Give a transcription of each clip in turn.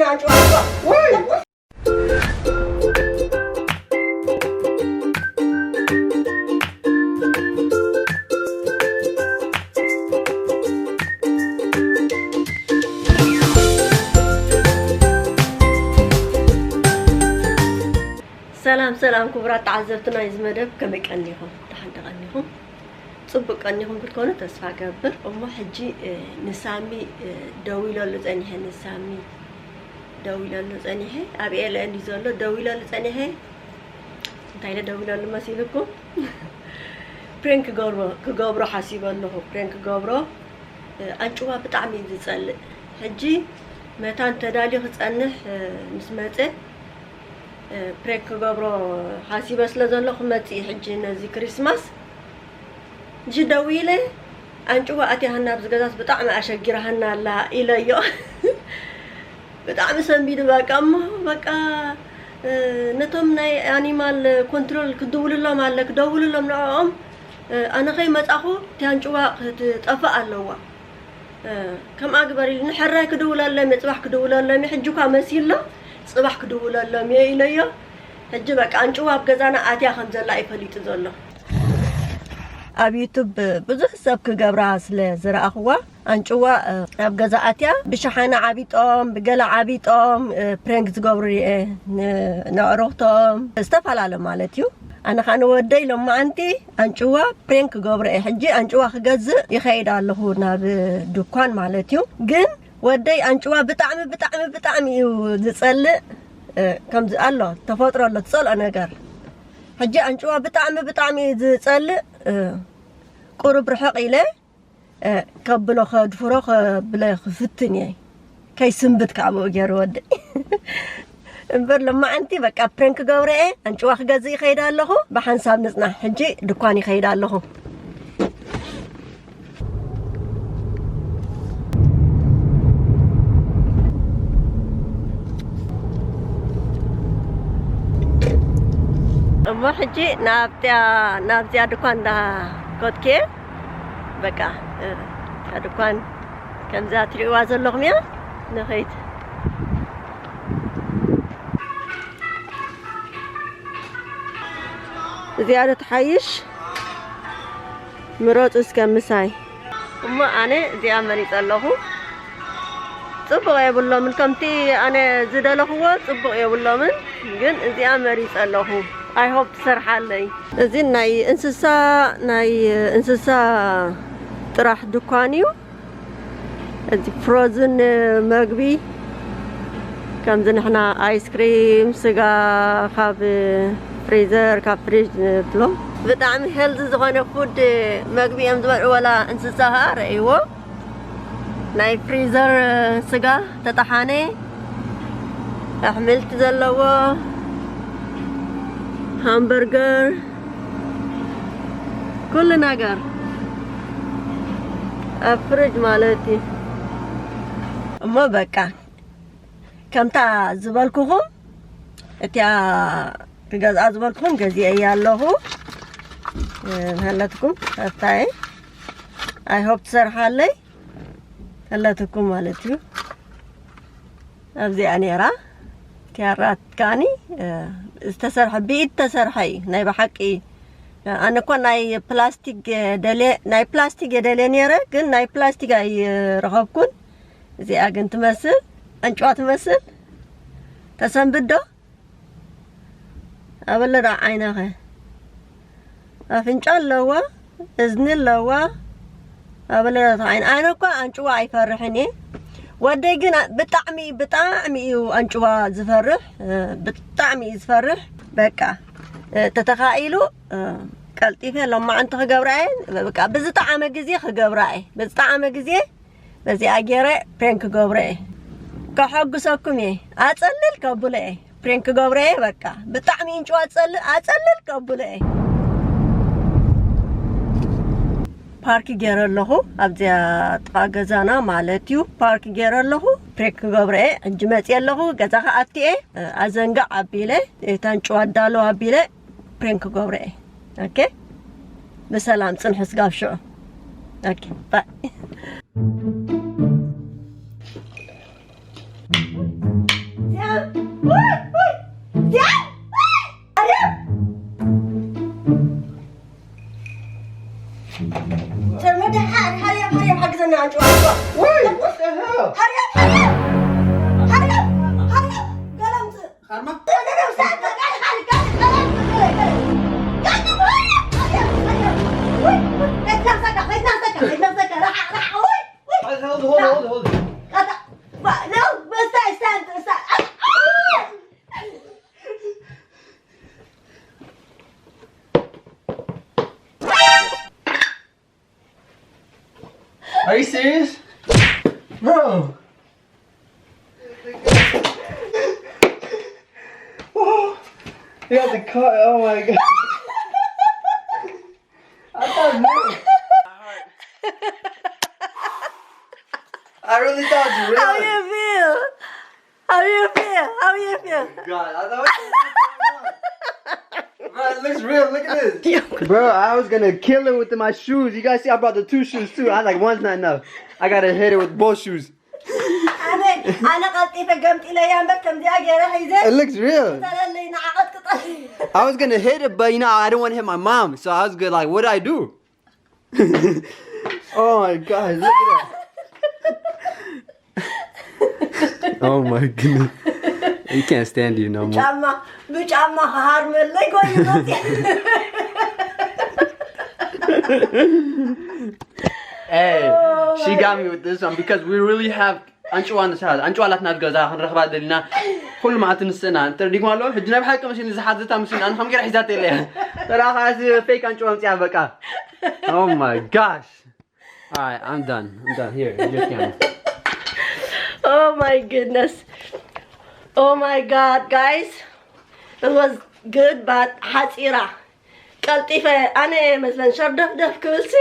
ወይ ሰላም ሰላም ክቡራት ተዓዘብቲ ናይዚ መደብ፣ ከመይ ቀኒኹም? ደሓን ተቐኒኹም? ጽቡቅ ቀኒኹም ክትኮኑ ተስፋ ገብር። እሞ ሕጂ ንሳሚ ደዊለሉ ጸኒሐ፣ ንሳሚ ደዊለሉ ጸኒሐ፣ ኣብ ኤልኤ እንዲ ዘሎ ደዊለሉ ጸኒሐ። እንታይ ኢለ ደዊለሉ መሲልኩም? ፕሬንክ ክገብሮ ሓሲበ ኣለኹ። ፕሬንክ ክገብሮ ኣንጭዋ ብጣዕሚ እዩ ዝጸልእ። ሕጂ መታን ተዳልዩ ክጸንሕ ምስ መጸ ፕሬንክ ክገብሮ ሓሲበ ስለ ዘለኹ መጺእ ሕጂ ነዚ ክሪስማስ። ሕጂ ደዊለ ኣንጭዋ ኣትያሃና ኣብዚ ገዛስ ብጣዕሚ ኣሸጊራሃና ኣላ ኢለዮ። ብጣዕሚ ሰንቢዱ በቃ እሞ በቃ ነቶም ናይ ኣኒማል ኮንትሮል ክድውልሎም ኣለ ክደውልሎም ንዕኦም ኣነ ከይመጻኹ እቲ ኣንጭዋ ክትጠፍእ ኣለዋ። ከምኣ ግበር ኢሉኒ። ሕራይ ክድውለሎም እየ፣ ጽባሕ ክድውለሎም እየ። ሕጂ እኳ መሲሎም ጽባሕ ክድውለሎም እየ ኢለዮ። ሕጂ በቃ ኣንጭዋ ኣብ ገዛና ኣትያ ከም ዘላ እዩ ፈሊጡ ዘሎ። ኣብ ዩቱብ ብዙሕ ሰብ ክገብራ ስለ ዝረኣኽዋ ኣንጭዋ ኣብ ገዛ ኣትያ ብሸሓነ ዓቢጦም ብገለ ዓቢጦም ፕሬንክ ዝገብሩ ርኤ። ነዕሩኽቶም ዝተፈላለ ማለት እዩ። ኣነ ከዓ ንወደይ ሎማዓንቲ ኣንጭዋ ፕሬንክ ክገብሮ እየ። ሕጂ ኣንጭዋ ክገዝእ ይኸይድ ኣለኹ ናብ ድኳን ማለት እዩ። ግን ወደይ ኣንጭዋ ብጣዕሚ ብጣዕሚ ብጣዕሚ እዩ ዝፀልእ። ከምዚ ኣሎ ተፈጥሮ ኣሎ ትፀልኦ ነገር። ሕጂ ኣንጭዋ ብጣዕሚ ብጣዕሚ እዩ ዝፀልእ። ቁሩብ ርሕቕ ኢለ ከብሎ ከድፍሮ ከብለ ክፍትን እየ። ከይስንብት ካብ ገይሩ ወዲ እምበር ለማዓንቲ በቃ ፕረንክ ገብረ እየ። ኣንጭዋ ክገዝእ ይኸይድ ኣለኹ። ብሓንሳብ ንጽናሕ። ሕጂ ድኳን ይኸይድ ኣለኹ። እሞ ሕጂ ናብዚኣ ናብዚኣ ድኳን እንዳ ኮትኬ በቃ እታ ድኳን ከምዛ ትሪእዋ ዘለኹም እያ። ንኸይድ እዚኣ ዶ ትሓይሽ? ምረፁ እስከ ምሳይ። እሞ ኣነ እዚኣ መሪፀ ኣለኹ። ፅቡቕ የብሎምን፣ ከምቲ ኣነ ዝደለኽዎ ፅቡቕ የብሎምን፣ ግን እዚኣ መሪፀ ኣለኹ። ኣይ ሆፕ ትሰርሓለይ። እዚ ናይ እንስሳ ናይ እንስሳ ጥራሕ ድኳን እዩ። እዚ ፍሮዝን መግቢ ከምዚ ንሕና ኣይስክሪም ስጋ ካብ ፍሪዘር ካብ ፍሪጅ ንብሎ ብጣዕሚ ሄልዚ ዝኾነ ፉድ መግቢ እዮም ዝበልዑ። ወላ እንስሳ ኸዓ ረእይዎ ናይ ፍሪዘር ስጋ ተጠሓነ ኣሕምልቲ ዘለዎ ሃምበርገር ኩሉ ነገር ኣብ ፍሪጅ ማለት እዩ። እሞ በቃ ከምታ ዝበልኩኹም እቲኣ ክገዝኣ ዝበልኩኹም ገዚአ እያ ኣለኹ። ሃለትኩም ኣብታይ ኣይ ሆፕ ትሰርሓለይ ሃለትኩም ማለት እዩ። ኣብዚኣ ነይራ ቲያራት ካኒ ዝተሰርሐ ብኢድ ተሰርሐ እዩ ናይ ብሓቂ። ኣነ እኮ ናይ ፕላስቲክ ደልየ ናይ ፕላስቲክ የደልየ ነይረ ግን ናይ ፕላስቲክ ኣይረኸብኩን። እዚኣ ግን ትመስል ኣንጭዋ ትመስል ተሰንብድ ዶ? ኣበለ ዶ ዓይናኸ ኣፍንጫ ኣለዋ እዝኒ ኣለዋ። ኣበለ ዶ ዓይን ኣነ እኳ ኣንጭዋ ኣይፈርሕን እየ። ወደይ ግን ብጣዕሚ ብጣዕሚ እዩ ኣንጭዋ ዝፈርሕ ብጣዕሚ እዩ ዝፈርሕ። በቃ ተተኻኢሉ ቀልጢፈ ሎማዓንቲ ክገብራ እየ። በቃ ብዝጠዓመ ግዜ ክገብራ እየ ብዝጠዓመ ግዜ በዚኣ ገይረ ፕሬንክ ክገብሮ እየ። ከሐጉሰኩም እየ። ኣጸልል ከብሎ እየ። ፕሬንክ ክገብሮ እየ። በቃ ብጣዕሚ እንጭዋ ኣጸልል ኣጸልል ከብሎ እየ። ፓርክ ገይረ ኣለኹ ኣብዚኣ ጥቓ ገዛና ማለት እዩ። ፓርክ ገይረ ኣለኹ ፕሬንክ ክገብሮ እየ። ሕጂ መፅየ ኣለኹ ገዛ ክኣቱ እየ። ኣዘንጋዕ ኣቢለ እታ እንጭዋ ኣዳለዋ ኣቢለ ፕሬንክ ክገብሮ እየ። ኦኬ ብሰላም ፅንሑ ስጋብ ሽዑ። ኦኬ ባይ። እዚኣ ኣርያም! ጽልሚ ደሓር፣ ሃርያም፣ ሃርያም፣ ሓግዘና፣ ኣንጭዋ፣ ኣንጭዋ። What the hell? ሃርያም፣ ሃርያም! ሃርያም፣ ሃርያም! ገለ ኣምጽእ። ካርማ? Hold, hold, hold, hold. Are you serious? Bro! Whoa! You got the car, oh my god. I thought it was real. I really thought it was real. How you feel? How you feel? How you feel? God, I thought it was real. Bro, it looks real. Look at this. Bro, I was gonna kill it with my shoes. You guys see, I brought the two shoes too. I was like, one's not enough. I gotta hit it with both shoes. ኣነ ኣነ ቀልጢፈ ገምጢለያ እምበር ከምዚኣ ገይረ ሒዘ It looks real. ተለለይ ንዓቐት ቅጠል I was gonna hit it, but you know, I didn't want to hit my mom. So I was good. Like, what do I do? Oh my god, look at that. Oh my goodness. You can't stand you no more. ጫማ ብጫማ ክሃርመለይ ኮይኑ መፅእ Hey, she got me with this one because we really have ኣንጭዋ ንስሓት ኣንጭዋ ላትና ገዛ ክንረኽባ ደሊና ኩሉ መዓልቲ ንስና እንተርዲግማ ኣሎ ሕጂ ናይ ብሓቂ መሲኒ ዝሓዘታ መሲኒ ኣነ ከም ገይረ ሒዛተ የለ ተራኻ ፌክ ኣንጭዋ ምፅያ በቃ Oh my gosh. All right, I'm done. I'm done. Here, you can. Oh my goodness. Oh my god, guys. It was good, but ሓፂራ ቀልጢፈ ኣነ መስለን ሸርደፍደፍ ክብልሲ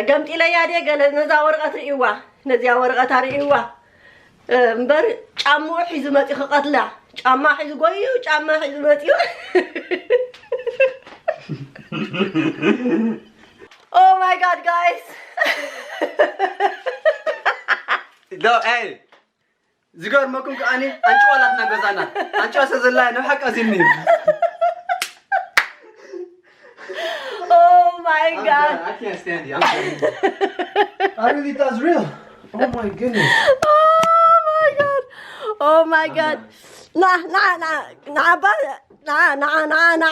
ገምጢለያ ድየ ገለ ነዛ ወረቐት ርእይዋ ነዚኣ ወረቐታ ርእይዋ እምበር ጫምኡ ሒዙ መፂኡ ክቐትላ ጫማ ሒዙ ጎዩ ጫማ ሒዙ መፂኡ Oh my god, guys! No, hey. ዝገርመኩም ከኣኒ ኣንጭዋ ኣላትና ገዛና ኣንጭዋ ሰዘላ ንብሓቂ ኣዚኒ Oh my god! I can't stand you. I'm sorry. I really thought it was real. Oh my goodness. Oh my god! Oh my god! ና ና ና ና ባ ና ና ና ና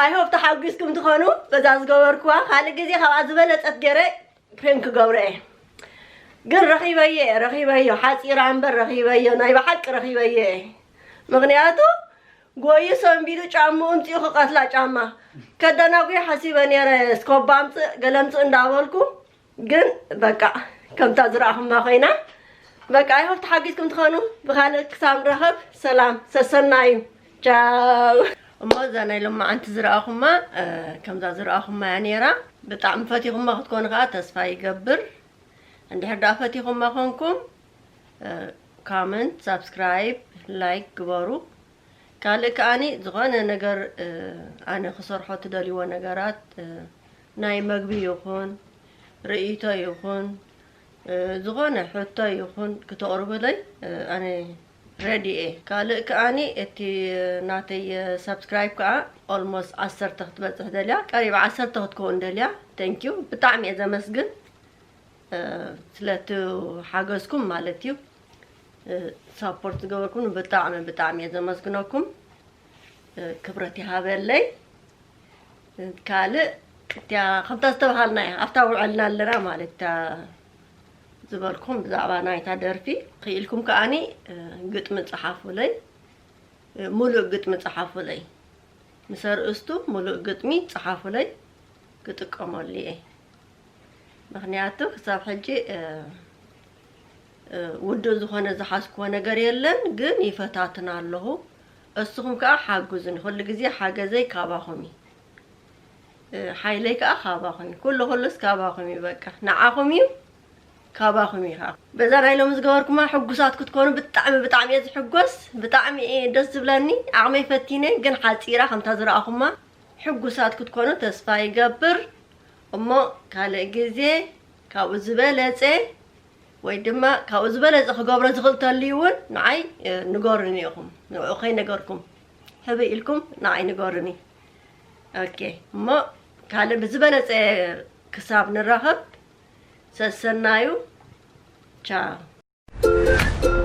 I hope ተሓጒስኩም ትኾኑ በዛ ዝገበርኩዋ ካልእ ግዜ ካብኣ ዝበለጸት ገይረ ፕሬንክ ክገብሮ እየ ግን ረኺበዮ እየ ረኺበዮ ሓፂራ እምበር ረኺበዮ ናይ ብሓቂ ረኺበዮ እየ ምኽንያቱ ጎዩ ሰንቢዱ ጫምኡ ምፅኡ ክቐትላ ጫማ ከደናጉ ሓሲበ ነረ ስኮባ ምፅእ ገለ ምፅእ እንዳበልኩ ግን በቃ ከምታ ዝረኣኹማ ኮይና በቃ I hope ተሓጊዝኩም ትኾኑ ብኻልእ ክሳብ ንራኸብ ሰላም ሰሰናዩ ቻው እሞ እዛ ናይ ሎማዓንቲ ዝረኣኹማ ከምዛ ዝረኣኹማ እያ ነይራ ብጣዕሚ ፈቲኹማ ክትኮኑ ከዓ ተስፋ ይገብር እንድሕር ደኣ ፈቲኹማ ኮንኩም comment subscribe like ግበሩ ካልእ ከኣኒ ዝኾነ ነገር ኣነ ክሰርሖ ትደልይዎ ነገራት ናይ መግቢ ይኹን ርእይቶ ይኹን ዝኾነ ሕቶ ይኹን ክተቕርብለይ ኣነ ready እየ ካልእ ከኣኒ እቲ ናተይ subscribe ከዓ almost ዓሰርተ ክትበፅሕ ደልያ ቀሪብ ዓሰርተ ክትከውን ደልያ thank you ብጣዕሚ እየ ዘመስግን ስለቲ ሓገዝኩም ማለት እዩ support ዝገበርኩም ብጣዕሚ ብጣዕሚ እየ ዘመስግነኩም ክብረት ይሃበለይ ካልእ እቲያ ከምታ ዝተባሃልና እያ ኣብታ ውዕልና ኣለና ማለት እታ ዝበልኩም ብዛዕባ ናይታ ደርፊ ክኢልኩም ከኣኒ ግጥሚ ፀሓፉለይ ሙሉእ ግጥሚ ፀሓፉለይ ምስ ኣርእስቱ ሙሉእ ግጥሚ ፀሓፉለይ ክጥቀመሉ እየ ምኽንያቱ ክሳብ ሕጂ ውዱእ ዝኾነ ዝሓዝክዎ ነገር የለን ግን ይፈታትን ኣለኹ እስኹም ከዓ ሓግዙኒ ኩሉ ግዜ ሓገዘይ ካባኹም እዩ ሓይለይ ከዓ ካባኹም እዩ ኩሉ ኩሉስ ካባኹም እዩ በቃ ንዓኹም እዩ ካባኹም እዩ ከዓ በዛ ናይ ሎሚ ዝገበርኩማ ሕጉሳት ክትኮኑ ብጣዕሚ ብጣዕሚ እየ ዝሕጎስ ብጣዕሚ እየ ደስ ዝብለኒ ዓቕመይ ፈቲነ ግን ሓፂራ ከምታ ዝረኣኹማ ሕጉሳት ክትኮኑ ተስፋ ይገብር እሞ ካልእ ግዜ ካብኡ ዝበለፀ ወይ ድማ ካብኡ ዝበለፀ ክገብሮ ዝኽእል ተልዩ እውን ንዓይ ንገሩኒ ኢኹም። ንዕኡ ከይነገርኩም ሕብእ ኢልኩም ንዓይ ንገሩኒ። ኦኬ፣ እሞ ካልእ ብዝበለፀ ክሳብ ንራኸብ ሰሰናዩ። ቻው።